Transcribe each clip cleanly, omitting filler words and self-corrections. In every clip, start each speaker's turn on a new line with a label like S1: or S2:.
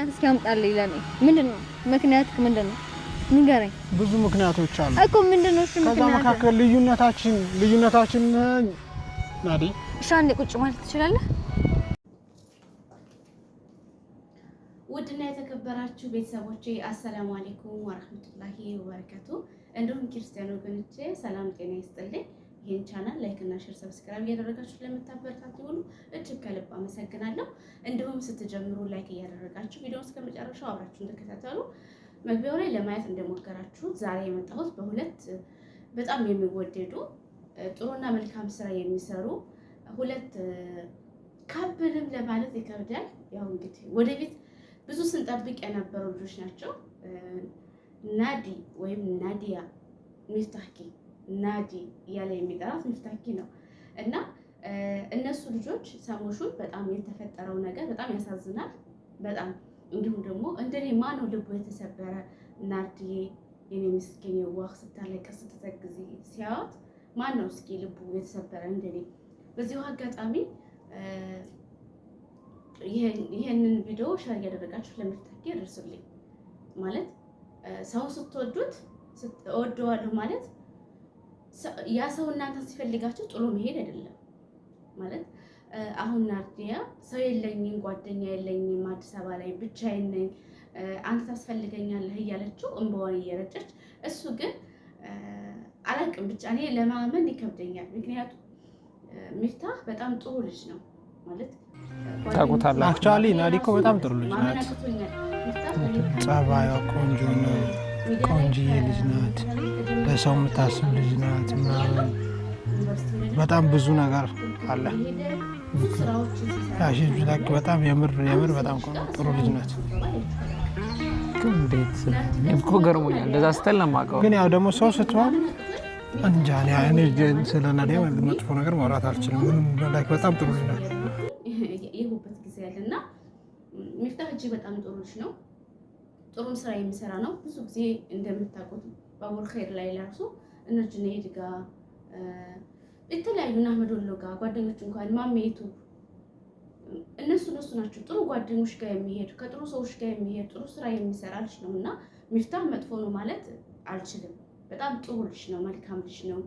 S1: ምክንያት እስኪ አምጣልኝ ለኔ። ምንድን ነው ምክንያትህ? ምንድን ነው ንገረኝ።
S2: ብዙ ምክንያቶች አሉ
S1: እኮ ምንድን ነው እሱ
S2: ከዛ
S1: ምክንያት?
S2: መካከል ልዩነታችን ናዲ፣
S1: እሺ አንዴ ቁጭ ማለት ትችላለህ?
S3: ውድና የተከበራችሁ ቤተሰቦቼ አሰላሙ አሌይኩም ወራህመቱላሂ ወበረካቱ። እንዲሁም ክርስቲያን ወገኖቼ ሰላም ጤና ይስጥልኝ። ይህን ቻናል like እና share፣ subscribe እያደረጋችሁ ለምታበረታቱ ሁሉ እጅግ ከልብ አመሰግናለሁ። እንዲሁም ስትጀምሩ like እያደረጋችሁ ቪዲዮውን እስከ መጨረሻው አብራችሁ እንድትከታተሉ መግቢያው ላይ ለማየት እንደሞከራችሁ ዛሬ የመጣሁት በሁለት በጣም የሚወደዱ ጥሩና መልካም ስራ የሚሰሩ ሁለት couple ም ለማለት ይከብዳል። ያው እንግዲህ ወደፊት ብዙ ስንጠብቅ የነበሩ ልጆች ናቸው። ናዲ ወይም ናዲያ ሚፍታኪ፣ ናዲ እያለ የሚጠራት ሚፍታኪ ነው እና እነሱ ልጆች ሰሞኑን በጣም የተፈጠረው ነገር በጣም ያሳዝናል። በጣም እንዲሁም ደግሞ እንደኔ ማነው ልቡ የተሰበረ? ናርዲዬ የኔ ምስኪን የዋህ ስታለቅስ ስትተግዝ ሲያዩት ማነው እስኪ ልቡ የተሰበረ እንደኔ? በዚሁ አጋጣሚ ይህንን ቪዲዮ share እያደረጋችሁ ለሚፍታኪ ደርሱልኝ። ማለት ሰው ስትወዱት እወደዋለሁ ማለት ያ ሰው እናንተን ሲፈልጋችሁ ጥሎ መሄድ አይደለም። ማለት አሁን ናርዲያ ሰው የለኝም፣ ጓደኛ የለኝም፣ አዲስ አበባ ላይ ብቻዬን ነኝ፣ አንተ ታስፈልገኛለህ እያለችው እንባዋን እየረጨች፣ እሱ ግን አላቅም ብቻ እኔ ለማመን ይከብደኛል። ምክንያቱም ሚፍታህ በጣም ጥሩ ልጅ ነው ማለት
S4: ታውቁታላችሁ።
S2: Actually ናዲ እኮ በጣም ጥሩ ልጅ ናት። ጸባዩ ቆንጆ ነው። ቆንጅዬ ልጅ ናት። ለሰው የምታስብ ልጅ ናት ምናምን በጣም ብዙ ነገር አለ። like በጣም የምር የምር በጣም ጥሩ ልጅ ናት።
S4: ግን እንዴት እኔም እኮ ገርሞኛል። እንደዛ ስትል ነው የማውቀው።
S2: ግን ያው ደግሞ ሰው ስትሆን እንጃ እኔ ስለ ናዲያ መጥፎ ነገር ማውራት አልችልም። ምንም like በጣም ጥሩ ልጅ ናት።
S3: የሆበት ጊዜ አለ እና ሚፍታህ እጅግ በጣም ጥሩ ልጅ ነው። ጥሩም ስራ የሚሰራ ነው። ብዙ ጊዜ እንደምታውቁት ባቡር ኸይር ላይ ራሱ እነ ጁነይድ ጋር የተለያዩ እና አህመድ ወሎ ጋር ጓደኞች እንኳን ማሜቱ እነሱ እነሱ ናቸው ጥሩ ጓደኞች ጋር የሚሄድ፣ ከጥሩ ሰዎች ጋር የሚሄድ፣ ጥሩ ስራ የሚሰራ ልጅ ነው እና ሚፍታህ መጥፎ ነው ማለት አልችልም። በጣም ጥሩ ልጅ ነው፣ መልካም ልጅ ነው።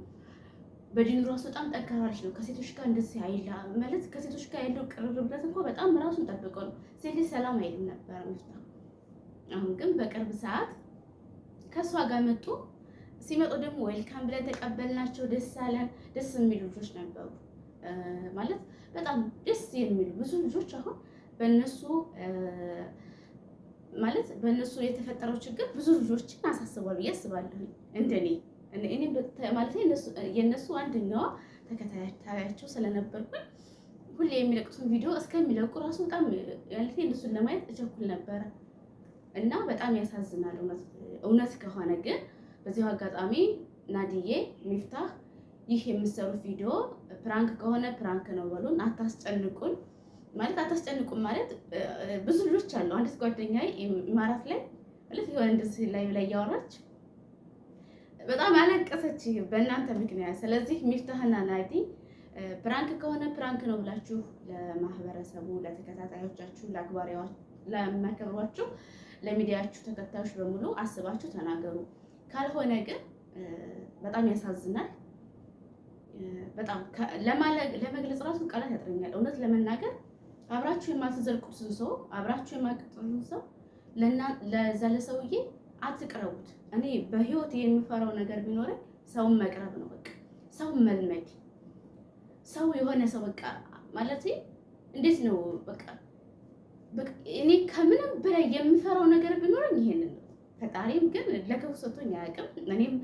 S3: በዲኑ ራሱ በጣም ጠንካራ ልጅ ነው። ከሴቶች ጋር እንደዚህ አይላ ማለት ከሴቶች ጋር ያለው ቅርርብነት እንኳ በጣም ራሱን ጠብቆ ነው። ሴት ልጅ ሰላም አይልም ነበረ ሚፍታህ። አሁን ግን በቅርብ ሰዓት ከእሷ ጋር መጡ። ሲመጡ ደግሞ welcome ብለን ተቀበልናቸው። ደስ አለን። ደስ የሚሉ ልጆች ነበሩ። ማለት በጣም ደስ የሚሉ ብዙ ልጆች አሁን በእነሱ ማለት በእነሱ የተፈጠረው ችግር ብዙ ልጆችን አሳስቧል ብዬ አስባለሁ። እንደኔ እኔ ማለት የእነሱ አንደኛዋ ተከታታያቸው ስለነበርኩኝ ሁሌ የሚለቁትን ቪዲዮ እስከሚለቁ ራሱ በጣም ማለት እነሱን ለማየት እቸኩል ነበረ እና በጣም ያሳዝናል። እውነት ከሆነ ግን በዚሁ አጋጣሚ ናዲዬ፣ ሚፍታህ ይህ የምትሰሩት ቪዲዮ prank ከሆነ prank ነው በሉን፣ አታስጨንቁን። ማለት አታስጨንቁን ማለት ብዙ ልጆች አሉ። አንዲት ጓደኛዬ ኢማራት ላይ ማለት የሆነ እንደዚህ ላይ ላይ እያወራች በጣም አለቀሰች በእናንተ ምክንያት። ስለዚህ ሚፍታህና ናዲ prank ከሆነ prank ነው ብላችሁ ለማህበረሰቡ፣ ለተከታታዮቻችሁ፣ ለአክባሪዎች፣ ለሚያከብሯችሁ፣ ለሚዲያችሁ ተከታዮች በሙሉ አስባችሁ ተናገሩ። ካልሆነ ግን በጣም ያሳዝናል። በጣም ለመግለጽ ራሱ ቃላት ያጥረኛል። እውነት ለመናገር አብራችሁ የማትዘልቁትን ሰው፣ አብራችሁ የማትቀጥሉትን ሰው ለዛ ለሰውዬ አትቅረቡት። እኔ በህይወት የምፈራው ነገር ቢኖረኝ ሰውን መቅረብ ነው። በቃ ሰውን መልመድ፣ ሰው የሆነ ሰው በቃ ማለት እንዴት ነው በቃ እኔ ከምንም በላይ የምፈራው ነገር ቢኖረኝ ይሄንን ነው። ፈጣሪም ግን ለክፉ ሰጥቶኝ አያውቅም። እኔም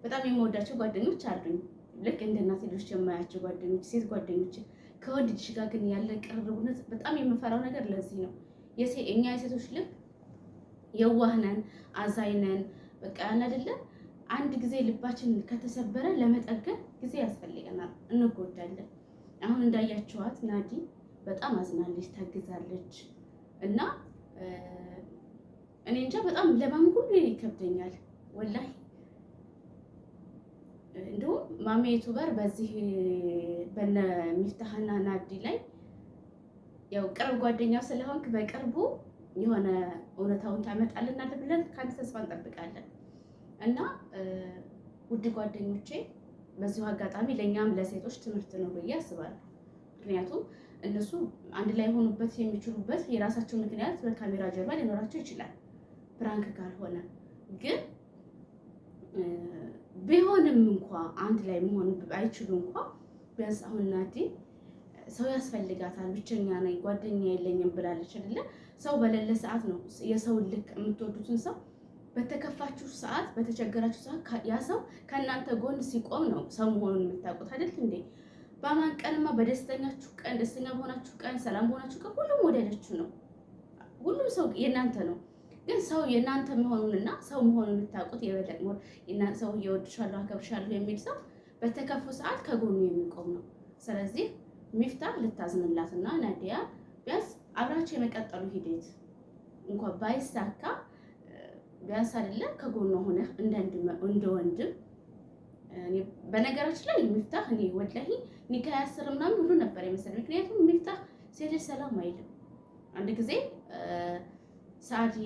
S3: በጣም የምወዳቸው ጓደኞች አሉኝ። ልክ እንደ እናቴ ልጆች የማያቸው ጓደኞች፣ ሴት ጓደኞች። ከወንድ ልጅ ጋር ግን ያለ ቅርርብነት በጣም የምፈራው ነገር ለዚህ ነው። እኛ የሴቶች ልብ የዋህ ነን፣ አዛኝ ነን። በቃ ያን አይደለ አንድ ጊዜ ልባችን ከተሰበረ ለመጠገን ጊዜ ያስፈልገናል፣ እንጎዳለን። አሁን እንዳያችኋት ናዲ በጣም አዝናለች፣ ታግዛለች እና እኔ እንጃ በጣም ለማመን ሁሉ ይከብደኛል ወላሂ። እንዲሁም ማሜ ዩቱበር በዚህ በነ ሚፍታህና ናዲ ላይ ያው ቅርብ ጓደኛው ስለሆንክ በቅርቡ የሆነ እውነታውን ታመጣልናለህ ብለን ከአንተ ተስፋ እንጠብቃለን። እና ውድ ጓደኞቼ በዚሁ አጋጣሚ ለእኛም ለሴቶች ትምህርት ነው ብዬ አስባለሁ። ምክንያቱም እነሱ አንድ ላይ የሆኑበት የሚችሉበት የራሳቸው ምክንያት በካሜራ ጀርባ ሊኖራቸው ይችላል፣ prank ካልሆነ ግን ቢሆንም እንኳ አንድ ላይ መሆን አይችሉ እንኳ ቢያንስ አሁን ናዲ ሰው ያስፈልጋታል፣ ብቸኛ ነኝ፣ ጓደኛ የለኝም ብላለች አይደለ? ሰው በሌለ ሰዓት ነው የሰውን ልክ የምትወዱትን ሰው በተከፋችሁ ሰዓት፣ በተቸገራችሁ ሰዓት ያ ሰው ከእናንተ ጎን ሲቆም ነው ሰው መሆኑን የምታውቁት አይደል እንዴ? በአማን ቀንማ በደስተኛችሁ ቀን፣ ደስተኛ በሆናችሁ ቀን፣ ሰላም በሆናችሁ ቀን ሁሉም ወዳጃችሁ ነው። ሁሉም ሰው የእናንተ ነው። ግን ሰው የእናንተ መሆኑንና ሰው መሆኑን የምታውቁት የበለጠ ሰው እየወድሻለሁ አከብርሻለሁ የሚል ሰው በተከፉ ሰዓት ከጎኑ የሚቆም ነው። ስለዚህ ሚፍታህ ልታዝንላትና ናዲያ ቢያንስ አብራቸው የመቀጠሉ ሂደት እንኳን ባይሳካ ቢያንስ አይደለ ከጎኗ ሆነህ እንደ ወንድም። በነገራችን ላይ ሚፍታህ እኔ ወላሂ ኒካ ያስር ምናምን ሁሉ ነበር የመሰለኝ። ምክንያቱም ሚፍታህ ሴት ልጅ ሰላም አይልም። አንድ ጊዜ ሳዲ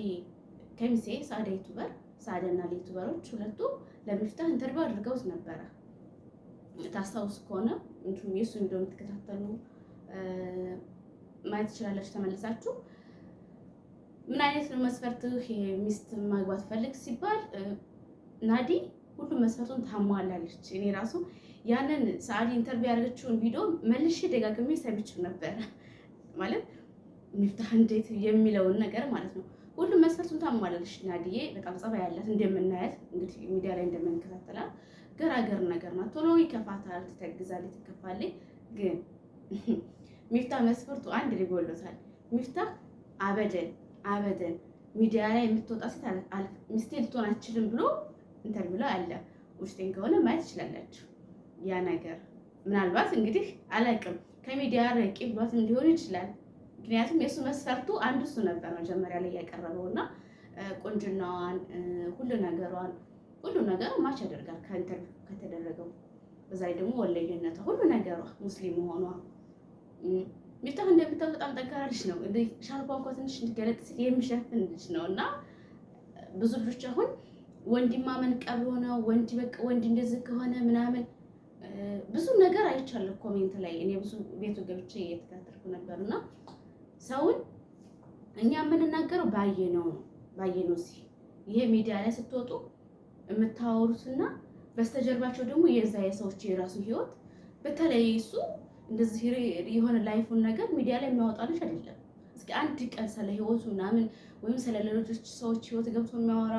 S3: ከሚሴ ሳዳ YouTuber ሳዳና YouTuber ኦች ሁለቱ ለሚፍታህ interview አድርገውት ነበረ። ታስታውስ ከሆነ እንዲሁም የእሱን ቪዲዮ የምትከታተሉ ማየት ትችላላችሁ ተመልሳችሁ። ምን አይነት ነው መስፈርትህ ሚስት ማግባት ፈልግ ሲባል ናዲ ሁሉም መስፈርቱን ታሟላለች። እኔ ራሱ ያንን ሰዓዲ interview ያደረገችውን ቪዲዮ መልሼ ደጋግሜ ሰምቼው ነበረ። ማለት ሚፍታህ እንዴት የሚለውን ነገር ማለት ነው። ሁሉም መስፈርቱን ታሟላለች ናዲዬ። በጣም ጸባይ ያላት እንደምናያት እንግዲህ ሚዲያ ላይ እንደምንከታተላት ገራገር ነገር ናት። ቶሎ ይከፋታል፣ ትተግዛለች፣ ትከፋለች። ግን ሚፍታህ መስፈርቱ አንድ ሊጎሎታል። ሚፍታህ አበደን አበደን ሚዲያ ላይ የምትወጣ ሴት ሚስቴ ልትሆን አትችልም ብሎ interview ላይ አለ። ውስጤን ከሆነ ማየት ትችላላችሁ። ያ ነገር ምናልባት እንግዲህ አላቅም ከሚዲያ ረቂ ብሏትም ሊሆን ይችላል። ምክንያቱም የእሱ መስፈርቱ አንዱ እሱ ነበር መጀመሪያ ላይ ያቀረበው እና ቁንጅናዋን፣ ሁሉ ነገሯን፣ ሁሉ ነገር match ያደርጋል ከ interview ከተደረገው። በዛ ላይ ደግሞ ወለየነቷ፣ ሁሉ ነገሯ፣ ሙስሊም መሆኗ። ሚፍታህ እንደምታውቁት በጣም ጠንካራ ልጅ ነው። ሻርፓ እንኳ ትንሽ እንዲገለጥ ሲል የሚሸፍን ልጅ ነው እና ብዙ ልጆች አሁን ወንድ ማመን ቀብሮ ነው ወንድ በቃ ወንድ እንደዚህ ከሆነ ምናምን ብዙ ነገር አይቻለሁ comment ላይ። እኔ ብዙ ቤቱ ገብቼ እየተከታተልኩ ነበር እና ሰውን እኛ የምንናገረው ባየነው ነው ባየነው። እዚህ ይሄ ሚዲያ ላይ ስትወጡ የምታወሩትና በስተጀርባቸው ደግሞ የዛ የሰዎች የራሱ ህይወት፣ በተለይ እሱ እንደዚህ የሆነ life ኡን ነገር ሚዲያ ላይ የሚያወጣ ልጅ አይደለም። እስኪ አንድ ቀን ስለ ህይወቱ ምናምን ወይም ስለ ሌሎች ሰዎች ህይወት ገብቶ የሚያወራ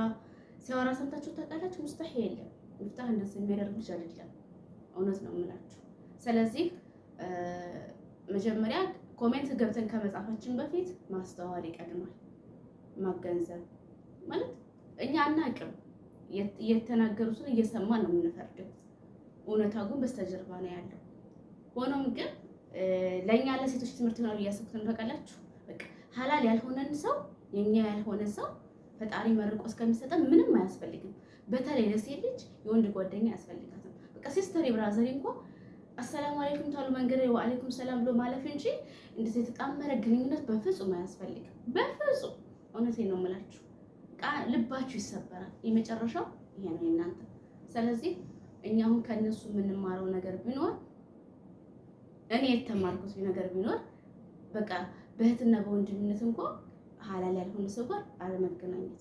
S3: ሲያወራ ሰምታችሁ ታውቃላችሁ? مستحيل የለም። ሚፍታህ እንደዚህ የሚያደርግ ልጅ አይደለም። እውነት ነው የምላችሁ። ስለዚህ መጀመሪያ comment ገብተን ከመጻፋችን በፊት ማስተዋል ይቀድማል። ማገንዘብ ማለት እኛ አናቅም፣ የተናገሩትን እየሰማን ነው የምንፈርደው። እውነታው ግን በስተጀርባ ነው ያለው። ሆኖም ግን ለእኛ ለሴቶች ትምህርት ይሆናል እያሰብኩት ነው። ታውቃላችሁ፣ በቃ ሀላል ያልሆነን ሰው የኛ ያልሆነ ሰው ፈጣሪ መርቆ እስከሚሰጠን ምንም አያስፈልግም። በተለይ ለሴት ልጅ የወንድ ጓደኛ አያስፈልጋትም። በቃ sister brother እንኳ አሰላሙ አለይኩም ታሉ መንገድ ላይ ወአለይኩም ሰላም ብሎ ማለፍ እንጂ እንደዚህ የተጣመረ ግንኙነት በፍጹም አያስፈልግም። በፍጹም እውነቴን ነው የምላችሁ። ልባችሁ ይሰበራል። የመጨረሻው ይሄ ነው የእናንተ። ስለዚህ እኛ አሁን ከእነሱ የምንማረው ነገር ቢኖር፣ እኔ የተማርኩት ነገር ቢኖር፣ በቃ በእህትና በወንድምነት እንኳ ሀላል ያልሆነ ሰው ጋር አለመገናኘት።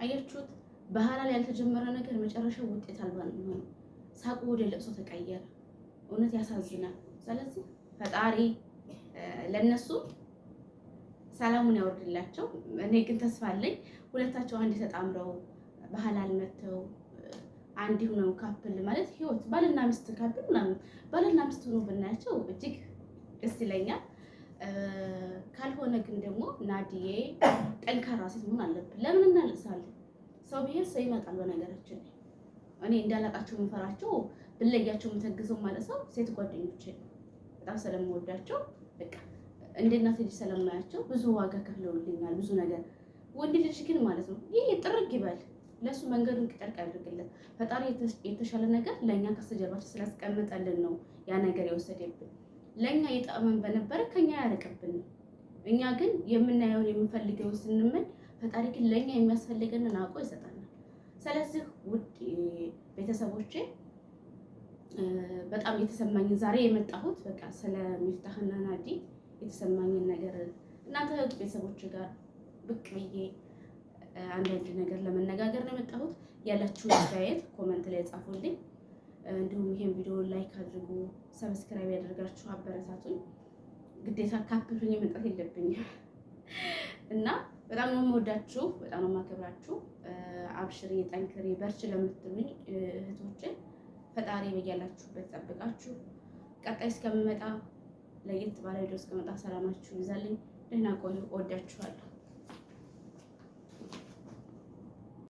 S3: አያችሁት? በሀላል ያልተጀመረ ነገር መጨረሻው ውጤት አልባ ነው የሚሆነው። ሳቁ ወደ ለቅሶ ተቀየረ። እውነት ያሳዝናል። ስለዚህ ፈጣሪ ለነሱ ሰላሙን ያወርድላቸው። እኔ ግን ተስፋ አለኝ ሁለታቸው አንድ ተጣምረው በሀላል መተው አንድ ሆነው couple ማለት ህይወት ባልና ሚስት couple ምናምን ባልና ሚስት ሆኖ ብናያቸው እጅግ ደስ ይለኛል። ካልሆነ ግን ደግሞ ናዲዬ ጠንካራ ሴት መሆን አለብን። ለምን እናለቅሳለን? ሰው ብሄር ሰው ይመጣል። በነገራችን ላይ እኔ እንዳላቃቸው የምፈራቸው ብለያቸው የምተግዘው ማለት ሰው ሴት ጓደኞቼ በጣም ስለምወዳቸው በቃ እንደ እናት ልጅ ስለማያቸው ብዙ ዋጋ ከፍለውልኛል፣ ብዙ ነገር። ወንድ ልጅ ግን ማለት ነው ይህ ጥርግ ይበል፣ ለእሱ መንገዱን ጨርቅ ያድርግለት ፈጣሪ። የተሻለ ነገር ለእኛ ከስተጀርባችን ስላስቀመጠልን ነው ያ ነገር የወሰደብን። ለእኛ የጠመን በነበረ ከኛ ያርቅብን። እኛ ግን የምናየውን የምንፈልገውን ስንመኝ፣ ፈጣሪ ግን ለእኛ የሚያስፈልገንን አውቆ ይሰጠናል። ስለዚህ ውድ ቤተሰቦቼ፣ በጣም የተሰማኝን ዛሬ የመጣሁት በቃ ስለ ሚፍታህና ናዲ የተሰማኝን ነገር እናንተ ቤተሰቦች ጋር ብቅ ብዬ አንዳንድ ነገር ለመነጋገር ነው የመጣሁት። ያላችሁን አስተያየት comment ላይ ጻፉልኝ። እንዲሁም ይሄን ቪዲዮ like አድርጉ፣ subscribe ያደርጋችሁ አበረታቱኝ። ግዴታ couple ሆኜ መምጣት የለብኝም እና በጣም ነው የምወዳችሁ፣ በጣም ነው የማከብራችሁ። አብሽሪ፣ ጠንክሪ፣ በርቺ ለምትሉኝ እህቶቼ ፈጣሪ በያላችሁበት ጠብቃችሁ። ቀጣይ እስከምመጣ፣ ለየት ባለ ቪዲዮ እስከምመጣ ሰላማችሁ ይብዛልኝ። ደህና ቆዩ። እወዳችኋለሁ።